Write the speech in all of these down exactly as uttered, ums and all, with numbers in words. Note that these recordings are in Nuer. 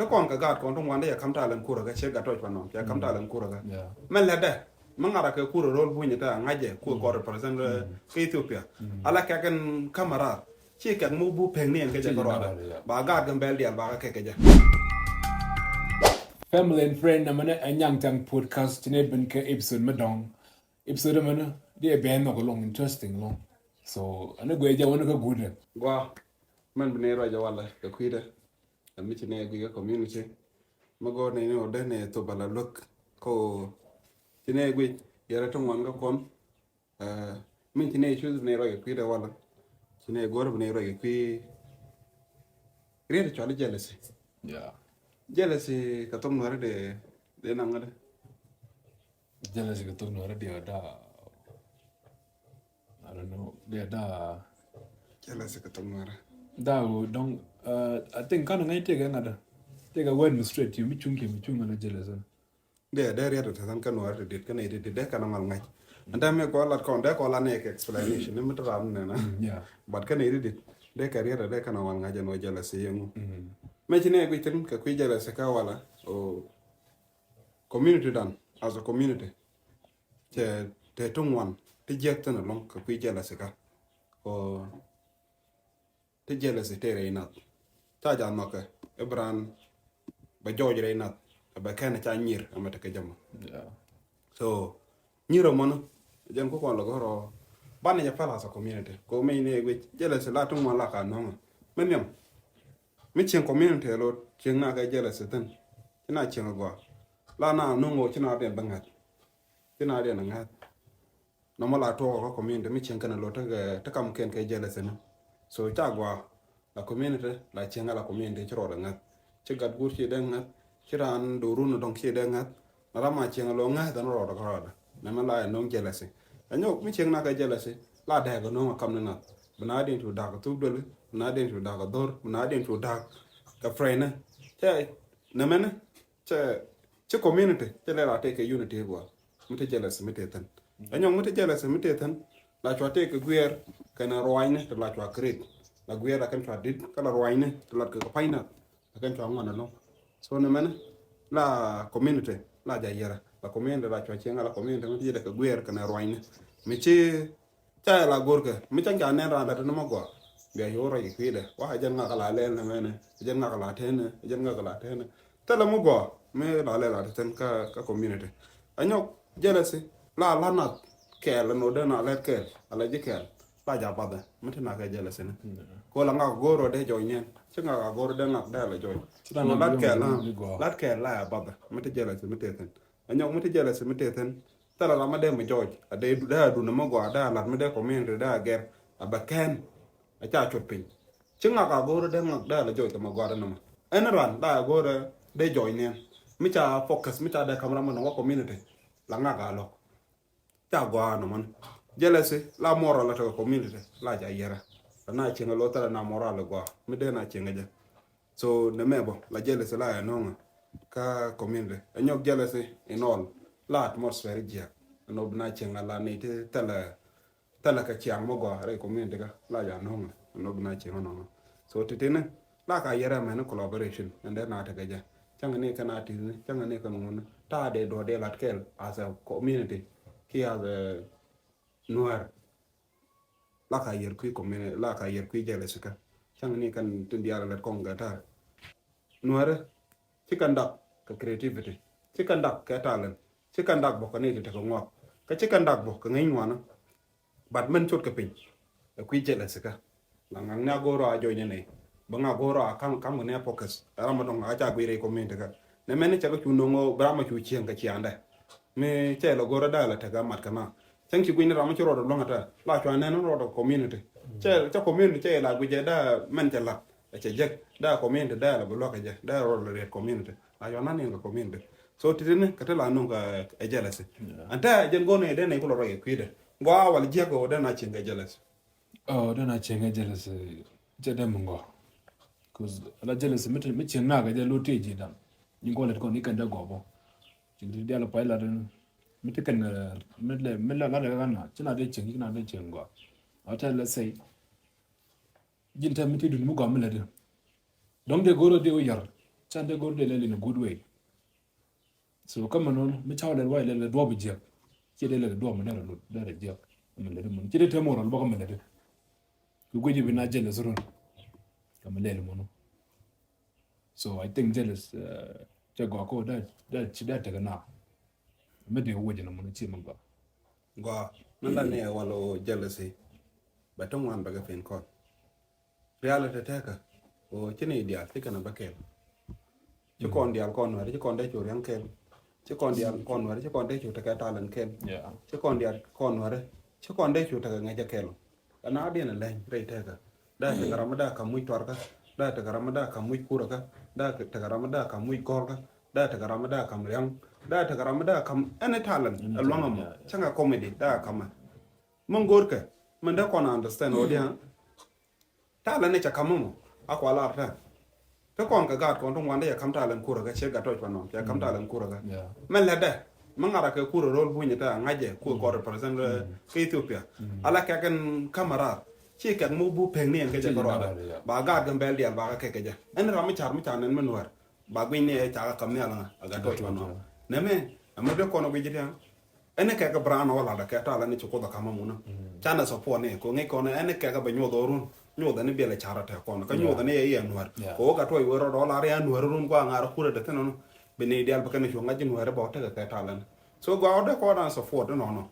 Kä kɔn kɛ gaat kɔn ti ŋuan dee yɛ kam talent kurɛ kɛ, ciɛ gat tɔc pa nɔm, ciɛ kam talent kurɛ kɛ. Mɛ lɛ dɛ, mɛ ŋarak kɛ kurɛ rol buny ita ŋa̱cɛ kuɛ kɔ represent kɛ Ethiopia. Ala kɛ kɛn kamarar, ci kɛk muk bu pek ni ɛn kɛ jɛ kɛ rɔɔdɛ. Ba gaat kɛ bɛl dial ba kɛ kɛ jɛ. Family and friend, na mɛnɛ ɛ Nyaŋ Tɛŋ podcast, ci nɛ ben kɛ episode mi dɔŋ. Episode mɛnɛ di ɛ bɛn nhɔk lɔŋ, interesting lɔŋ. So ɛn guɛ jɛ wani kɛ gudɛ. Gua mɛn bi ni rɔ jɛ wala kɛ kuidɛ. Ɛ mi ci nɛ gui kɛ community. Mi gɔɔ ni ni wä dee ni thop ala luek ko ci nɛ gui yɛrɛ ti ŋuan kɛ kɔn. Ɛ mi ci nɛ choose ni rɔ kɛ kuidɛ wala ci nɛ gɔr bi ni rɔ kɛ kui. Riet cuali jealousy. Yeah. Jealousy kɛ thok nuɛri de de naŋ de. Jealousy kɛ thok nuɛri de da. I don't know. De da. Jealousy kɛ thok nuɛri. Da wo dɔŋ. Uh, I think kan ŋa̱c tëkɛ ŋa̱t da. Tëkɛ word mi straight, mi cuŋ ki mi cuŋ ŋa̱t jealousy. De de riet te than kan word dit kan iti dit de kan mal ŋa̱c. And then mi kɔ lat kɔn de kɔ la ne explanation ni mi tram ne na. Yeah. But kan iti dit de ka riet de kan mal ŋa̱c no jealousy yengu. Me ci ne gui tin ka kui jealousy ka wala o community dan as a community. Te te tuŋ wan ti jek tin along ka kui jealousy ka. Ko ti jealousy te rɛy nath. Ca ja nhɔkɛ i̱ bi raan bɛ jɔɔc rɛy nath, bɛ kɛn ca nyir ɛmɛ tekɛ jɛ mɔ. Yeah. So nyir ɛmɔni jɛn ku kɔn lɛ gɔrɔ banɛ jɛ pal as a community. Ko mi ni wec jealousy la tuŋ mɔ la ka nɔŋɛ. Mi nhiam mi cieŋ community lo cieŋ na kɛ jealousy thin. Ci na cieŋ agɔa la na nuŋ ɣöö ci na diɛn bä ŋa̱th. Ci na diɛn ŋa̱th. Nɔmɔ la tuɔɔk kä community mi cieŋ kɛn a lot tekɛ ti kam kɛn kɛ jealousy ni. So ca gua la community la cieŋ a la community ci rɔɔdɛ ŋa̱th. Ci gat guur ci dee ŋa̱th. Ci raan do̱run dɔŋ ci dee ŋa̱th. Na ram a cieŋ a lo ŋa̱th ɛn rɔɔdɛ kä rɔɔdɛ. Nɛmɛ la ɛ no̱o̱ŋ jealousy. Ɛ nyɔk mi cieŋ na kɛ jealousy la dɛɛk a no̱o̱ŋ a kam ni nath. Bi na diɛn cu da̱k a thuk dueli. Bi na diɛn cu da̱k a dhor. Bi na diɛn cu da̱k kɛ friend ni. Cɛ nɛmɛ ni. Cɛ ci community cɛ lɛ la tëë kɛ unity gua. Mi te jealousy mi te thin. Ɛ nyɔŋ mi te jealousy mi te thin. La cua tëë kɛ guiɛɛr kɛn ruanyni te la cua create. La guiɛɛr la kɛn cua dit kä la ruanyni te la kɛ kɛ payna. La kɛn cua ŋuan alɔŋ. So ni mɛni la community la ja yɛrɛ. La community la cua cieŋ la community mi te yɛdɛ kɛ guiɛɛr kɛn ruanyni. Mi ci Ca yɛ la go̱rkɛ mi cäŋ ca nɛn raan lat ni mɔ gɔaa. Bia yo̱o̱ rɔy kɛ kui̱dɛ wa a jɛn ŋak la lɛl ni mɛnɛ, a jɛn ŋak la tenɛ, a jɛn ŋak la tenɛ. Thilɛ mɔ gɔaa mi la lɛl lat thin kä, kä community. A nyɔk jealousy la la nath kɛɛl ni wä dee na lɛt kɛɛl a la ji̱ kɛɛl. La ja bathɛ mi ti na kɛ jealousy ni. Ko la ŋak go̱o̱r wä dee jɔy niɛn ci ŋak a go̱o̱r dee ŋak dee la jɔy. Lat kɛɛl la, lat kɛɛl la ya bathɛ mi ti jealousy mi te thin. A nyɔk mi ti jealousy mi te thin. Thilɛ ram mi dee mi jɔɔc a dee, dee a dun mi gɔaa dee a lat mi dee community dee a gɛr a bɛ kɛn. A ca cut piny ci ŋak a go̱o̱rä dee ŋak dee a la jɔɔc kɛ mi gɔaa dee nɔmɔ. Ɛn ran dee a go̱o̱rä dee jɔɔc niɛn mi ca focus mi ca dee kam ram mi nɔŋ wä community. La ŋak a lɔk ca gɔaa nɔmɔ ni. Jealousy la moral la tekɛ community la ca yɛrɛ. La na cieŋ a lo thilɛ na moral gɔaa mi dee na cieŋ a jɛ. So nɛ mɛ bɔ la jealousy la yɛ nɔŋɛ kä community. Ɛ nyɔk jealousy in all la atmosphere jiɛk. Ɛn ɔ bi na cieŋ a la ni ti thilɛ, thilɛ kɛ ciaŋ mɔ gɔaa rɛy community kä la yɛ nɔŋɛ. Ɛn ɔ bi na cieŋ a nɔŋɛ. So titini la ka yɛrɛ mɛni collaboration ɛn dee na tekɛ jɛ. Cäŋ ni kɛn a titini, cäŋ ni kɛn ŋuni. Ta̱a̱ dee duɔ dee lat kɛɛl as a community ki as a Nuäär. La ka yɛr kui̱ community, la ka yɛr kui̱ jealousy kä. Cäŋ ni kɛn tin diaal lɛt kɔŋ kɛ ta̱a̱. Nuäärä ci kɛn dak kɛ creativity, ci kɛn dak kɛ talent, ci kɛn dak bä kɛ ni ti tekɛ ŋuak, kä ci kɛn dak bä kɛ ŋäc ŋuanä. But mɛn cot kɛ piny ɛ kui̱ jealousy kä. La ŋa̱k ni a go̱o̱r a jɔy ni nɛy bä ŋa̱k go̱o̱r a ka̱m, ka̱m kɛ ni a focus ɛ ram a dɔ̱ŋ a ca gui̱i̱r ɛ community kä. Nɛ mɛn ni cɛ kɛ cu no̱ŋ ɔ bä ram a cu cieŋ kɛ ciaŋdɛ. Mi cɛ lɛ go̱o̱r a dee la tekɛ mat kɛ na. Cäŋ ci gui̱ny ni ram mi ci rɔɔdɛ luäŋ ata la cua nɛn rɔɔdɛ community. Cɛ, cɛ community cɛ la gui̱cɛ dee mɛn cɛ la̱t. Cɛ jek dee community dee la bi luäk kɛ jɛ dee rɔɔdɛ riɛt community. La cua nan in kɛ community. So titini kɛ ti la nuŋ kɛ ɛ jealousy. Ɛn tɛ jɛn go̱o̱r ni dee ni kulɛ rɔy kɛ kui̱dɛ. Gɔaa wal jiɛk kɛ wä dee na cieŋ kɛ jealousy. Oh, dee na cieŋ kɛ jealousy. Cɛ dee mi ŋɔ. 'Cause la jealousy mi ti, mi cieŋ na kɛ jɛ lo tëë ji̱ da̱ŋ. Ni gɔlɛt kɔn ni kɛn dee gɔbɔ. Ci ti dial pay la den. Mi ti kɛn, eh, mi lɛ, mi lɛ la de kan na. Ci na dee cieŋ, ci na dee cieŋ gɔ. A tɛ lɛ sɛy. Ji̱n tɛ mi ti dun mi gɔ mi lɛ de. Dɔŋ dee go̱o̱r dee wä yar. Can dee go̱r dee lɛl in a good way. So kä mɛ nɔnɔ mi ca wä lɛl wa ilɛl duɔp jiɛk. Ci dee lɛl duɔp mi dee rɛ lut dee rɛ jiɛk. Mi lɛl mun ci dee te moral bä kä mi lɛl. Kɛ guic i̱ bi na jealous run. Kä mi lɛl mun. So I think jealous, uh, cɛ gɔaa ko dee dee ci dee tekɛ na. Mi dee wä jɛ na mun ci mi gɔaa. Gɔaa mi la ni ɛ wal o jealousy. Bɛ ti ŋuan bɛ kɛ fin kɔn. Reality tɛkä o ci ni diaal ci kɛn a bä kɛl. Ci kɔn diaal kɔn nuɛri ci kɔn dee cu riɛŋ kɛl. Ci kɔn diaal kɔn nuɛri ci kɔn dee cu tekɛ talent kɛl. Ci kɔn diaal kɔn nuɛri ci kɔn dee cu tekɛ ŋäcä kɛl. Ɛn a diɛn a lɛny rɛy tɛkä. Daa tekɛ ram mi daa kam muc tuarkä. Daa tekɛ ram mi daa kam muc kurä kä. Daa tekɛ ram mi daa kam muc gɔrkä. Daa tekɛ ram mi daa kam riɛŋ. Daa tekɛ ram mi daa kam any talent ɛ luaŋ ɛmɔ cäŋɛ comedy daa kamɛ. Min go̱o̱rkɛ min dee kɔn understand ɔ diaal. Talent ni cɛ ka̱m mɔ a kua lar tɛ. Ti kɔn kɛ gaat kɔn ti ŋuan ti cɛ ka̱m talent kurɛ kɛ ciɛ gat tɔc kɔn nɔn cɛ ka̱m talent kurɛ kɛ. Mɛ lɛ dɛ mɛ ŋarak kɛ kurɛ rol bunyɛ tɛ a ŋa̱cɛ kuɛ kɔn represent kɛ Ethiopia. Ala kɛk in ka̱m a rar ci kɛk muk bu pek ni ɛn kɛ jɛ kɛ rɔɔdɛ. Ba gaat kɛ bɛl dial ba kɛ kɛ kɛ jɛ ɛn ram mi car mi car nɛn mi nuɛr. Ba guic ni ɛ cakɛ ka̱m nhial ŋa a gat tɔc kɔn nɔn. Nɛ mɛ a mɛ dee kɔn a guic ji̱ tiaŋ. Ɛn kɛkɛ brand ɔ ladɛ kɛ talent ni ci Kuoth ɛ ka̱m amunä. Canɛ support ni ko ŋic kɔn ɛn kɛkɛ bɛ nyuɔth ɔ run nyuɔth ɛn biɛl ɛ carɛ tɛ kɔn kä nyuɔth ɛn yɛ yɛ nuɛr. Ko wä gat tuɔc wee rɔdɔ lar yɛ nuɛr run gua ŋa̱r kurɛ dɛ thin ɔnɔ. Bi ni dial bi kɛn cuɔ ŋa̱c nuɛr bɔ tekɛ kɛ talent. So gua ɔ dee kɔn an support ni nɔnɔ.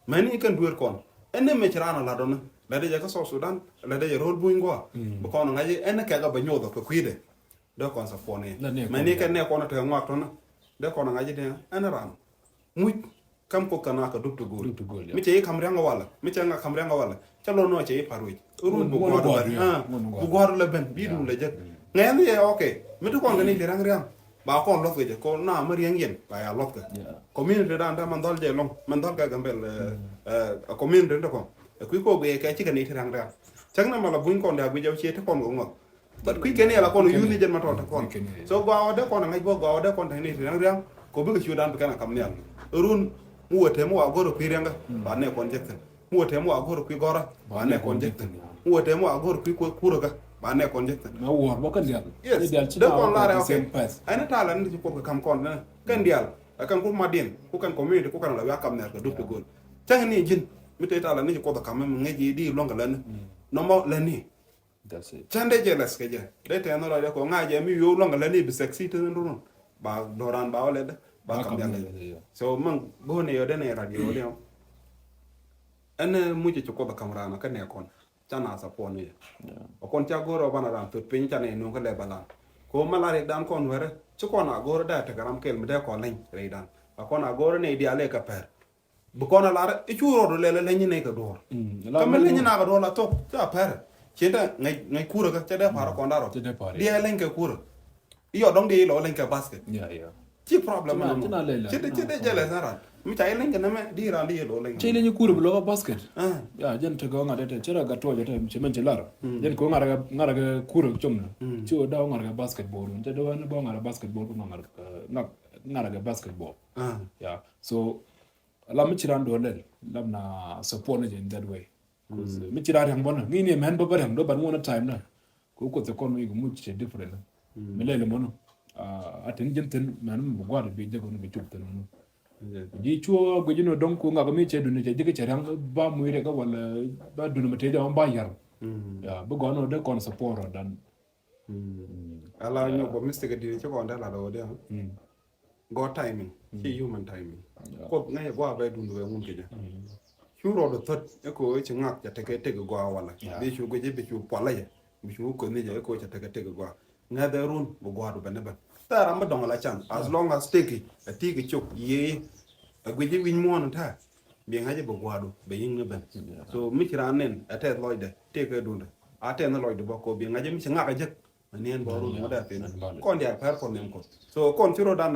Mɛni kɛn dueer kɔn ɛn ni mɛ ci raan ɔ ladɔ ni lɛ dee jɛ kä South Sudan lɛ dee jɛ ro̱l buny gua. Bi kɔn ŋa̱c ɛn kɛkɛ bɛ nyuɔth ɔ kɛ kui̱dɛ. Dee kɔn support ni. Mɛ ni kɛ nɛ kɔn tekɛ ŋuak tɔnä. Dee kɔn ŋa̱c i̱ ɛn ran muc kam kok kɛ na kɛ dup ti go̱o̱l. Mi cɛ i̱ kam riaŋ walɛ mi cɛ ŋa kam riaŋ walɛ. Cɛ lo̱n nɔ cɛ i̱ par wec run bu gua̱r lɛ ben. Bu gua̱r lɛ ben bi dun lɛ jek. Ŋɛn yɛ ok. Mi ti kɔn kɛ ni ti riaŋ riaŋ ba kɔn luɔth kɛ jɛ kɔn na mi riaŋ yɛn ba ya luɔth kɛ. Community dan da man dhɔl jɛ lɔŋ man dhɔl kɛ Gambel. Community ti kɔn ɛ kui̱ kok bɛ kɛ cikɛ ni ti riaŋ riaŋ. Cäŋ na mala buny kɔn da guic jɛ ciɛ ti kɔn kɛ ŋuɔth. But kui̱ kɛn yɛl a kɔn yuni jɛn ma tɔt kɔn. So gɔaa wä dee kɔn a ŋäc bä gɔaa wä dee kɔn te ni ti riaŋ riaŋ. Ko bikɛ ciö dan bi kɛn a kam nhial. Run mi wä tɛm wä a go̱r kui̱ riaŋ kä ba nɛ kɔn jek thin. Mi wä tɛm wä a go̱r kui̱ gɔra ba nɛ kɔn jek thin. Mi wä tɛm wä a go̱r kui̱ kui̱ kurä kä ba nɛ kɔn jek thin. Na wuɔr bä kɛn dial. Yes. Dee kɔn lar ɛ okay. Ɛn ta̱a̱ la ni ci Kuoth kɛ kam kɔn nɛ kɛn dial. Ɛ kɛn ku mat diɛn ku kɛn community ku kɛn la wiak kam nhial kɛ dup ti go̱l. Cäŋ ni ji̱n mi te ta̱a̱ la ni ci Kuoth kɛ kam mi ŋäc yi di luɔ̱ŋ kɛ lɛn. Nɔmɔ lɛn ni. Cän dee jealous kɛ jɛ dee tɛn rɔ jɛ kɔ ŋa jɛ mi yow lɔŋ lɛ ni bi sexy tini run. Ba doran ba wä lɛ dɛ ba kam yalɛ. So man go̱n yɔ dee ni rat yɔ dee. Ɛn mucɛ ci Kuoth kam ran kɛ nɛ kɔn. Can a support ni jɛ. Kɔn ca go̱r ɔ ban a ran thot piny can a nuŋ kɛ lɛ balan. Ko ma la rik dan kɔn wɛrɛ ci kɔn a go̱r dee tekɛ ram kɛl mi dee kɔn leny rik dan. A kɔn a go̱r ni dialɛ kɛ pɛr. Bi kɔn a lar i̱ cu rɔɔd lɛl ɛ leny ni kɛ duɔ̱ɔ̱r. Kä mi leny na kɛ duɔ̱ɔ̱r la thok ca pɛr. Ci dee ŋäc kurä kä ca dee pa̱r kɔn darɔ. Diɛ leny kɛ kurä. I̱ yɔ dɔ̱ŋ di ilɔ leny kɛ basket. Ci problem mi nɔmɔ ci dee jɛlɛ sara. Mi ca ileny kɛ nɛmɛ di ran di ilɔ leny. Ci leny kurä bi lɔ kɛ basket. Ya jɛn tekɛ ŋa̱t tɛ ci rɛ gat tuɔcɛ tɛ ci mɛn ci lar. Jɛn kɛ ŋa̱t kɛ kurä com na ci wä daw ŋa̱t kɛ basketball. Ci dee wä ni bä ŋa̱t kɛ basketball bi ŋa̱t kɛ basketball. Ya so Lam mi ci ran duɔl lɛl lam na support ni jɛ in that way. Mi ci ran riaŋ bɔnä ŋi̱ni mɛn bä bä riaŋ dɔ ban ŋuɔn a time na. Ko Kuoth kɔn mi muc cɛ different. Mi lɛl mɔnä a tin jin tin mɛn mi bi gua̱r bi jɛ kɔn bi cuk tin mɔnä. Ji cuɔ guic ni dɔŋ ko ŋak mi cɛ duni cɛ jik cɛ riaŋ ba muc riɛk wala ba duni mi tëë jɛ ba yar. Ya bi gɔn ni dee kɔn support dan. Ala nyɔk bɔ mistake di ci kɔn dee la dɔ dee. Gɔaa timing ci human timing. Kuoth ŋäc gɔaa bɛ dun wee ŋun kecä. Cu rɔɔd thot eko ci ŋak ca tekɛ tek gɔaa wala bi cu guic bi cu pualä jɛ bi cu kueth ni jɛ eko ca tekɛ tek gɔaa. Ŋäth ɛ run bi gɔaa du bɛn bɛn thɛ ram bi dɔŋ la can as long as teki a tiki cok yee a guic wi̱ny muɔn tɛ bi ŋa̱c bi gɔaa du bɛ yiŋ ni bɛn. So mi ci ran nen a tɛth lɔcdɛ tekɛ dundɛ a tɛth ni lɔcdɛ bɔ ko bi ŋa̱c mi ci ŋak a jek. Ani ɛn bɔru mɔ dɛ thin kɔn diaal pɛr kɔn nɛm kɔn. So kɔn ci rodan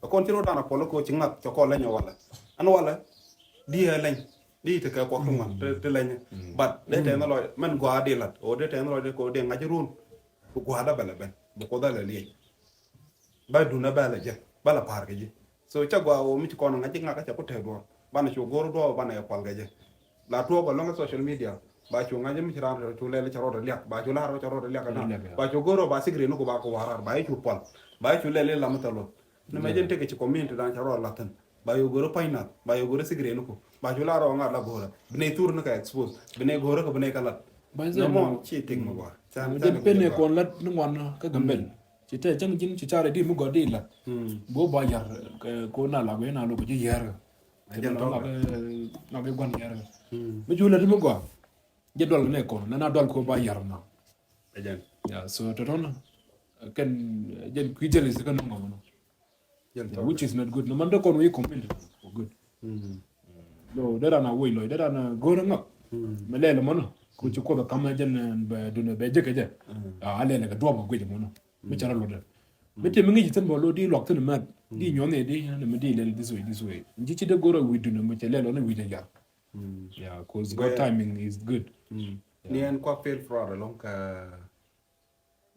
kɔn ci rodan a pɔl ko ci ŋath cɛ kɔn lɛnyɛ walɛ. An walɛ di ɛ lɛny di ti kɛ kuak ti ŋuan ti lɛnyɛ. But dee tɛn lɔ mɛn gɔaa di lat o dee tɛn lɔ dee ko dee ŋa̱c run. Bi gɔaa da bɛlɛ bɛn bi kuoth a lɛ liec. Ba dun a bɛlɛ jɛ bɛlɛ pa̱a̱r kɛ ji̱. So cɛ gɔaa o mi ci kɔn ŋa̱c ji̱ ŋa̱k cɛ ku tɛk duɔ̱ɔ̱r banɛ cu go̱r duɔ̱ɔ̱r banɛ yɛ kual kɛ jɛ. La tuɔɔk ɛ lɔŋ social media. Ba cu ŋa̱c mi ci raan rɔ cu lɛl ca rɔɔdɛ liak. Ba cu la̱r rɔ ca rɔɔdɛ liak na. Ba cu go̱r rɔ ba sikiri ni ku ba ku warar. Ba i̱ cu pual. Ba i̱ cu lɛl i̱ lam thɛ luɔth. Ni mɛ jɛn tëk ci community dan ca rɔɔdɛ la̱thin. Ba yɛ go̱r rɔ pa̱ny nath. Ba yɛ go̱r rɔ sikiri ni ku. Ba cu la̱r rɔ ŋa̱t la go̱rä. Bi nɛ thur ni ka expose. Bi nɛ go̱rä kɛ bi nɛ ka lat. Ba nɛ mɔ ci tëk mi gɔaa. Can jɛn pen ɛ kɔn lat ni ŋuan kä Gambel. Ci tɛ cäŋ ji̱n ci carɛ di mi gɔaa di lat. Bo ba yar ko na la guɛ na lo ko ji̱ yar. Ŋa̱k guan yar. Mi cu lat mi gɔaa. Jɛ dual nɛ kɔn nɛ na dual ko ba yar na. Ɛjɛn. Ya, so tɔtɔn kɛn jɛn kui jealous kɛ nɔŋ ŋɔmɔ. Jɛn tɔtɔn. Which is not good. No man de kɔn wi complain for good. No, de ran a woi lɔy, de ran a go̱r ŋak. Mɛ lɛl mɔnɔ. Ku ci kuɔth kam jɛn bɛ dun bɛ jɛ kɛ jɛ. A lɛl kɛ duɔp guic mɔnɔ. Mi cɛ rɔ lɔ de. Mi te mi ŋi̱c thin bɔ lo di luak thin mɛ. Di nyɔn ni di ni mi di lɛl this way, this way. Nji ci de go̱r a wi dun mi cɛ lɛl ɔn wi jɛ yar. Yeah, cause God timing is good. Ni ɛn kua feel proud along ka.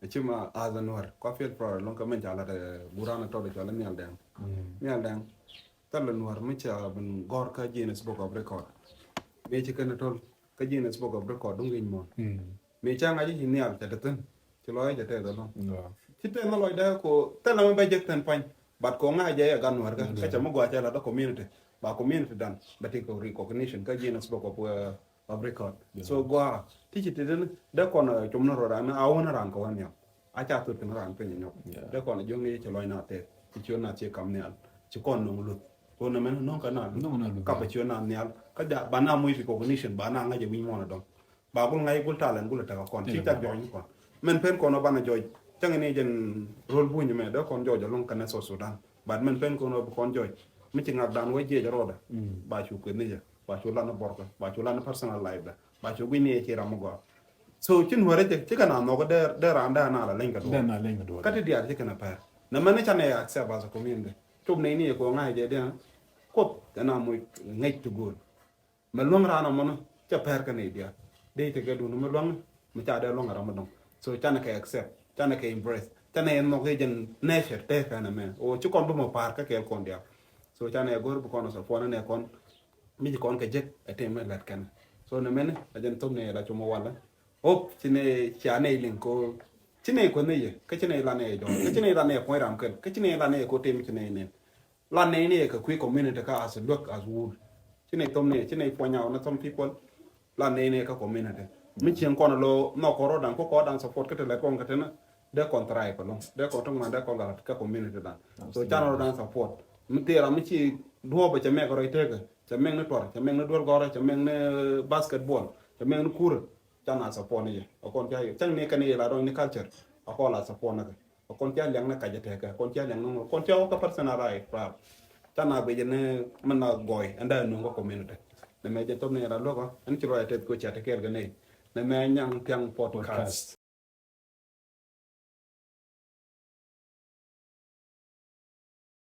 Ci ma as a Nuer kua feel proud along ka mɛn ca lat guran a tɔt cɔl Nhial Dɛŋ. Nhial Dɛŋ. Thil Nuer mi ca bin gɔr ka Guinness Book of Record. Mi ci kɛn tol ka Guinness Book of Record duŋ gi̱ny mɔn. Mi ca ŋa̱c ci nhial ca te thin. Ci lɔc ca te dɔlɔŋ. Ci te ma lɔc dɛ ko thil mi bɛ jek thin pany. But ko ŋa̱c jɛ ya gan Nuer ka ca mi gɔa ca lat a community. Ba community dan ba ti ko recognition ka Guinness Book of, uh, of Record. So gɔa ti ci ti den de kɔn, uh, cum ni rɔ ran a wun ran ko wan yam. A ca thot kɛn ran piny nyɔk. De kɔn a jiɔŋ ni ci lɔc na te ci ciö na ci kam nhial ci kɔn nɔŋ luth. Ko na mɛn nɔŋ ka na luth ka ba ciö na nhial ka ba na muc recognition ba na ŋa̱c jɛ wi̱ny mɔn a dɔŋ. Ba gul ŋa̱c gul talent gul a tɛk a kɔn ci ca jɔny kɔn. Mɛn pen kɔn ɔ banɛ jɔc cäŋ ni jɛn rol buny mɛ de kɔn jɔc alɔŋ kɛn South Sudan. But mɛn pen kɔn ɔ bi kɔn jɔc mi ci ŋak dan wä jiɛc rɔɔdɛ. Ba cu kueth ni jɛ ba cu lan bɔrkä ba cu lan personal life dɛ ba cu guic ni jɛ ci ram mi gɔaa. So ci Nuɛrɛ cɛ ci kɛn a nhɔk dee raan dee a na la leny kɛ duɔ̱ɔ̱r. Kä ti diaal ci kɛn a pɛr nɛ mɛn ni canɛ accept as a community. Cop nɛy ni jɛ kɛ ŋa̱c jɛ diɛn kuoth kɛn a moc ŋäc ti go̱o̱l. Mɛ luäŋ raan amɔnɔ cɛ pɛr kä nɛy diaal dee tekɛ duundä mi luäŋ mi ca dee luäŋ ram mi dɔŋ. So canɛ kɛ accept canɛ kɛ embrace canɛ nhɔk i̱ jɛn nature tɛɛkɛ nɛ mɛ o ci kɔn bi mɔ pa̱a̱r kä kɛɛl kɔn diaal. So canɛ go̱r bi kɔn ɔ support nɛ kɔn mi ci kɔn kɛ jek ɛ tëë mɛ lɛt kɛn. So nɛ mɛn a jɛn thop nɛ la cumɔ walɛ. Hope ci nɛ cia nɛ liŋ ko ci nɛ kueth nɛ yɛ kä ci nɛ la nɛ jɔŋ kä ci nɛ la nɛ puɔ̱ny ram kɛl kä ci nɛ la nɛ ko tëë mi ci nɛ nɛn. Lan nɛy ni yɛ kɛ kui̱ community kä as luäk as wul. Ci nɛy thom ni ci nɛy puɔ̱ny aw ni some people. Lan nɛy ni yɛ kä community mi cieŋ kɔn lo nhɔk kɔn rɔdan kä kɔn dan support kä ti lɛt kɔn kä ti ni. Dee kɔn thrive kɛ loŋ dee kɔn ti ŋuan dee kɔn gat kä community dan. So can rɔdan support mi thira mi ci duɔ̱ɔ̱p cɛ mɛk rɔy tekä cɛ mɛk ni tuɔr cɛ mɛk ni duel gɔrɛ cɛ mɛk ni basketball cɛ mɛk ni kurä. Can a support ni yɛ a kɔn ca yɛ can ni kɛn yɛ la dɔny ni culture a kɔn la support ni kɛ. Kɔn cia liɛŋ ni kacä tɛkɛ kɔn cia liɛŋ ni ŋuɔ̱t kɔn cia wä kä personal right rap. Ca na guic ni mi na gɔy ɛn da nuŋ kä community. Ni mɛ jɛ thop ni yɛn a luɔkä ɛn ci ruac a tɛth ko cia te kɛɛl kɛ ni ni mɛ nyaŋ thiaŋ podcast.